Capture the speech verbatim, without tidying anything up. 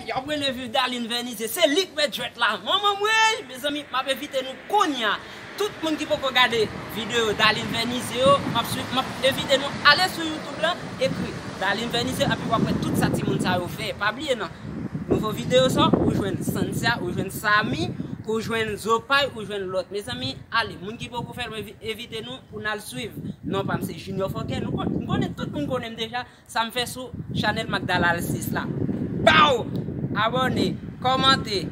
Y ap rele viv Darline Vernize, se li k mèt jwèt la. Manman mwen, mezanmi, m ap envite nou kounye a. Tout moun ki poko gade videyo Darline Vernize yo, m ap swi- m ap envite nou ale sou YouTube la, ekri Darline Vernize, epi w ap wè tout sa timoun sa yo fè. Pa bliye non. Nouvo videyo sa, ou jwenn Sansia, ou jwenn Samy, ou jwenn Zopay, ou jwenn lòt. Mezanmi, ale, moun ki poko fè l, m envi- envite nou pou n al swiv. Non pa m se Junior Fòkè, nou kon- m konnen tout moun konnen m deja, sa m fè sou chanèl Magdala Alsis la. Baw! Abòne, kòmante.